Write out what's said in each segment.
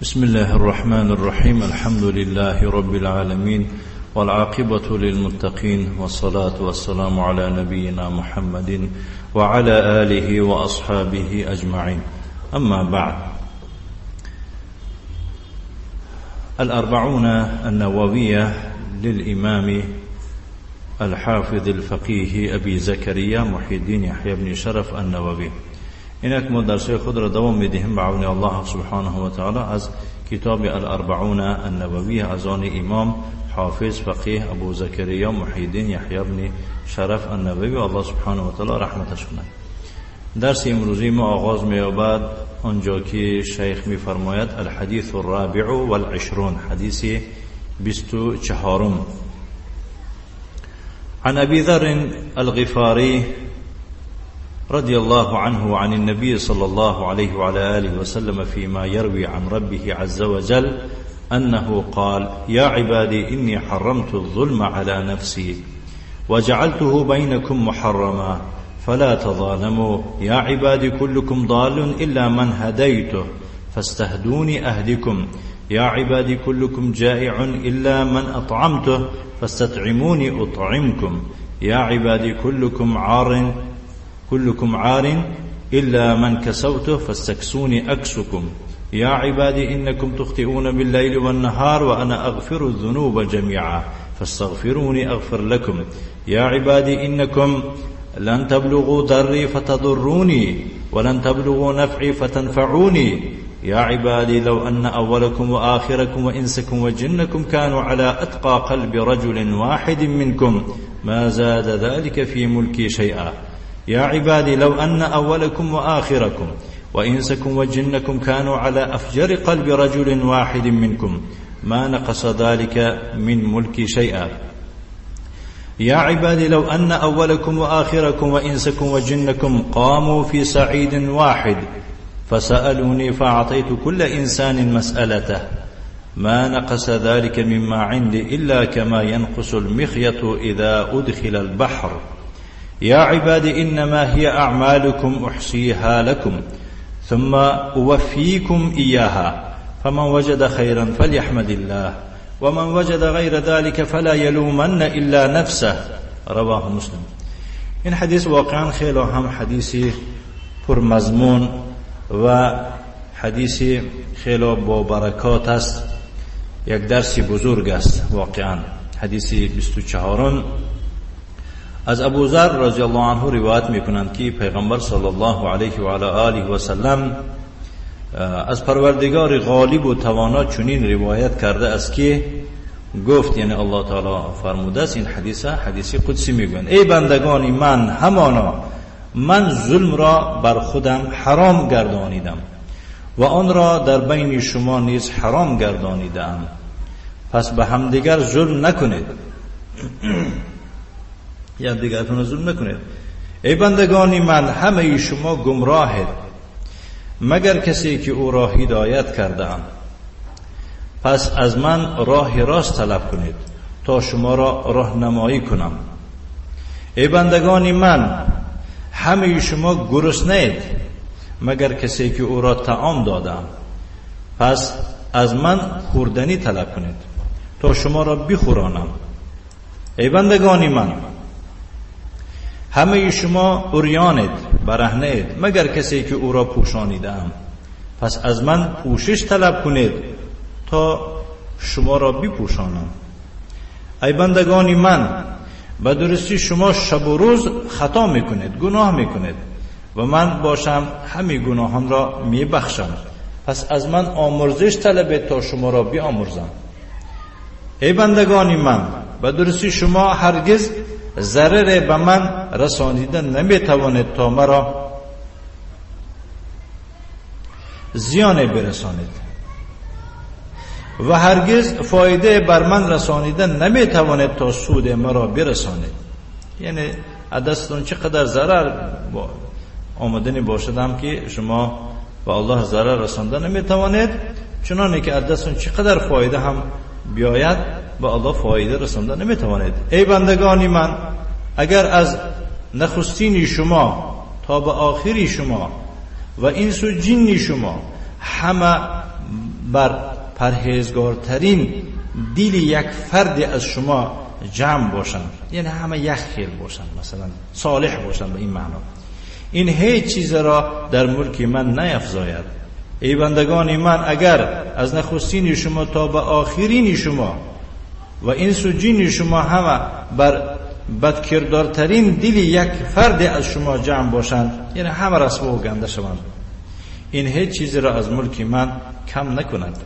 بسم الله الرحمن الرحيم. الحمد لله رب العالمين، والعاقبة للمتقين، والصلاة والسلام على نبينا محمد وعلى آله وأصحابه أجمعين. أما بعد، الأربعون النووية للإمام الحافظ الفقيه أبي زكريا محي الدين يحيى بن شرف النووي. اینک ما درس خود را دوام میدهیم به عون الله سبحانه و تعالی از کتاب الاربعون النووی از آن امام حافظ فقیه ابو زکریا محی الدین یحیی بن شرف النووی، الله سبحانه و تعالی رحمتش کند. درس امروزی ما آغاز می‌یابد آنجا که شیخ می‌فرماید الحدیث الرابع والعشرون، حدیث 24. عن ابی ذر الغفاری رضي الله عنه عن النبي صلى الله عليه وعلى آله وسلم فيما يروي عن ربه عز وجل أنه قال: يا عبادي إني حرمت الظلم على نفسي وجعلته بينكم محرما فلا تظالموا. يا عبادي كلكم ضال إلا من هديته فاستهدوني أهدكم. يا عبادي كلكم جائع إلا من أطعمته فاستطعموني أطعمكم. يا عبادي كلكم عار إلا من كسوته فاستكسوني أكسكم. يا عبادي إنكم تخطئون بالليل والنهار وأنا أغفر الذنوب جميعا فاستغفروني أغفر لكم. يا عبادي إنكم لن تبلغوا ضري فتضروني ولن تبلغوا نفعي فتنفعوني. يا عبادي لو أن أولكم وآخركم وإنسكم وجنكم كانوا على أتقى قلب رجل واحد منكم ما زاد ذلك في ملكي شيئا. يا عبادي لو أن أولكم وآخركم وإنسكم وجنكم كانوا على أفجر قلب رجل واحد منكم ما نقص ذلك من ملكي شيئا. يا عبادي لو أن أولكم وآخركم وإنسكم وجنكم قاموا في صعيد واحد فسألوني فأعطيت كل إنسان مسألته ما نقص ذلك مما عندي إلا كما ينقص المخيط إذا أدخل البحر. يا عبادي إنما هي أعمالكم أحصيها لكم ثم أوفيكم إياها، فمن وجد خيرا فليحمد الله ومن وجد غير ذلك فلا يلومن إلا نفسه. رواه مسلم. این حدیث واقعا خیلی هم حدیثی پرمضمون و حدیثی خیلی با برکات است، یک درس بزرگ است واقعا. حدیث 24 از ابو ذر رضی الله عنه روایت میکنند که پیغمبر صلی الله علیه و علی آله و سلم از پروردگار غالب و توانا چنین روایت کرده است که گفت، یعنی الله تعالی فرموده است، این حدیث حدیث قدسی میگویند: ای بندگان من، همانا من ظلم را بر خودم حرام گردانیدم و آن را در بین شما نیز حرام گردانیدم، پس به همدیگر ظلم نکنید. یا دیگرتون ظلم نکنید. ای بندگان من، همه شما گمراهید مگر کسی که او را هدایت کردم، پس از من راه راست طلب کنید تا شما را راهنمایی کنم. ای بندگان من، همه شما گرسنه اید مگر کسی که او را طعام دادم، پس از من خوردنی طلب کنید تا شما را بخورانم. ای بندگان من، همه شما عریانید، برهنه اید مگر کسی که او را پوشانیدم، پس از من پوشش طلب کنید تا شما را بپوشانم. ای بندگان من، به درستی شما شب و روز خطا میکنید، گناه میکنید و من باشم همه گناهان را میبخشم، پس از من آمرزش طلبید تا شما را بیامرزم. ای بندگان من، به درستی شما هرگز ضرر به من رسانیده نمیتوانید تا مرا زیان برسانید و هرگز فایده بر من رسانیده نمیتوانید تا سود مرا برسانید. یعنی از دستتون چقدر ضرر آمدنی باشدم که شما به الله ضرر رسانده نمیتوانید، چنانه که از دستتون چقدر فایده هم بیاید به الله فایده رسانده نمیتوانید. ای بندگان من، اگر از نخستین شما تا به آخری شما و انس و جن شما همه بر پرهیزگارترین دل یک فرد از شما جمع باشند، یعنی همه یک خیل باشند، مثلا صالح باشند به این معنا، این هیچ چیز را در ملک من نیفزاید. ای بندگان من، اگر از نخستین شما تا به آخرین شما و انس و جن شما همه بر بدکردارترین دل یک فرد از شما جمع باشند، یعنی همه رسوا و گنده شوند، این هیچ چیز را از ملک من کم نکند.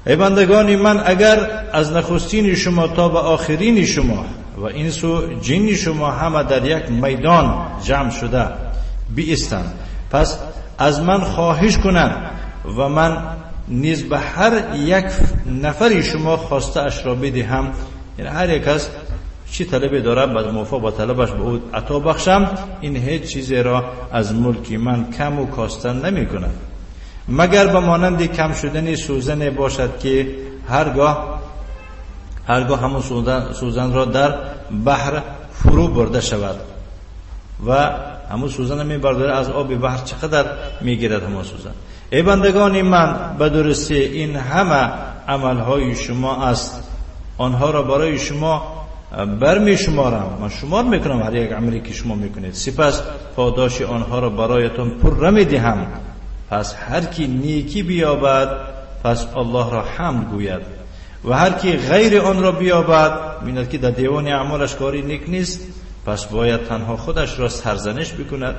ای بندگان من، اگر از نخستین شما تا به آخرین شما و انس و جن شما همه در یک میدان جمع شده بیستند، پس از من خواهش کنند و من نیز به هر یک نفری شما خواسته اش را بدهم، یعنی هر یک از چی طلبی دارد بعد موافق با طلبش به او عطا بخشم، این هیچ چیزی را از ملک من کم و کاستن نمی کند، مگر به مانند کم شدن سوزن باشد که هرگاه همون سوزن را در بحر فرو برده شود و همون سوزن می برداره از آب بحر چقدر میگیرد همون سوزن. ای بندگان من، به درستی این همه عملهای شما است، آنها را برای شما برمی شمارم، من شمار میکنم هر یک عملی که شما میکنید، سپس پاداش آنها را برایتان پر میدهم. پس هر کی نیکی بیابد پس الله را حمد گوید و هر کی غیر آن را بیابد، می‌بیند که در دیوان اعمالش کاری نیک نیست، پس باید تنها خودش را سرزنش بکند،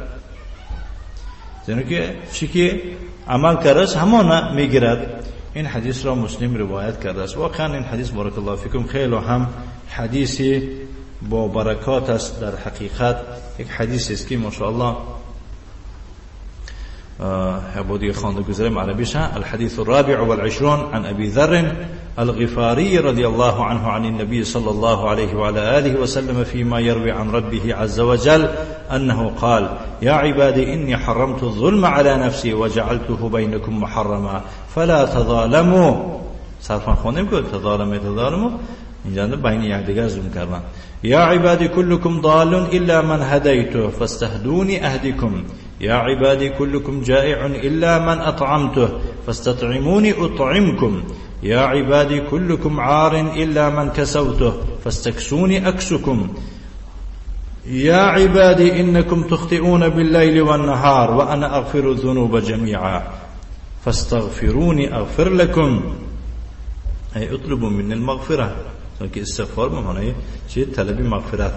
زیرا که چی که عمل کرده است همان میگیرد. این حدیث را مسلم روایت کرده است. واقعا این حدیث بارک الله فیکم خیلی هم حدیثی با برکات است. در حقیقت یک حدیث است که ماشاءالله عبودي خان گزارم عربيشها. الحديث الرابع والعشرون عن أبي ذر الغفاري رضي الله عنه عن النبي صلى الله عليه وعلى آله وسلم فيما يروي عن ربه عز وجل أنه قال: يا عبادي إني حرمت الظلم على نفسي وجعلته بينكم محرما فلا تظالموا. صرفا خواندیم که تظالموا تظالموا اینجا بین یکدیگر ظلم کردن. يا عبادي كلكم ضال إلا من هديته فاستهدوني أهدكم. يا عبادي كلكم جائع إلا من أطعمته فاستطعموني أطعمكم. يا عبادي كلكم عار إلا من كسوته فاستكسوني أكسكم. يا عبادي إنكم تخطئون بالليل والنهار وأنا أغفر الذنوب جميعا فاستغفروني أغفر لكم. أي اطلبوا مني المغفرة، استغفار بمعنى شيء طلب مغفرة.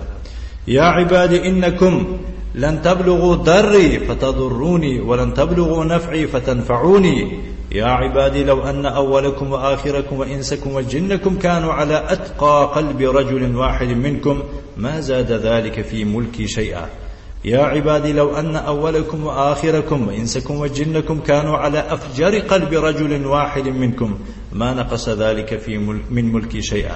يا عبادي إنكم لن تبلغوا ضري فتضروني ولن تبلغوا نفعي فتنفعوني. يا عبادي لو أن أولكم وآخركم وإنسكم وجنكم كانوا على أتقى قلب رجل واحد منكم ما زاد ذلك في ملكي شيئا. يا عبادي لو أن أولكم وآخركم وإنسكم وجنكم كانوا على أفجر قلب رجل واحد منكم ما نقص ذلك في من ملكي شيئا.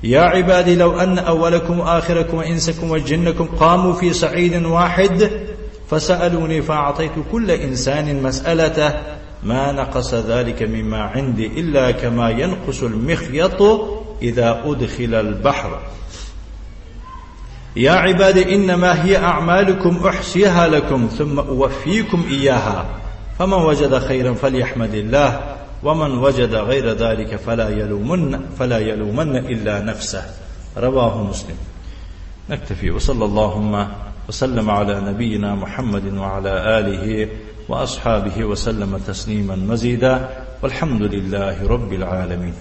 يا عبادي لو أن أولكم وآخركم وإنسكم وجنكم قاموا في صعيد واحد فسألوني فأعطيت كل إنسان مسألته ما نقص ذلك مما عندي إلا كما ينقص المخيط إذا أدخل البحر. يا عبادي إنما هي أعمالكم أحصيها لكم ثم أوفيكم إياها فمن وجد خيرا فليحمد الله ومن وجد غير ذلك فلا يلومن إلا نفسه. رواه مسلم. نكتفي وصلى اللهم وسلم على نبينا محمد وعلى آله وأصحابه وسلم تسليما مزيدا والحمد لله رب العالمين.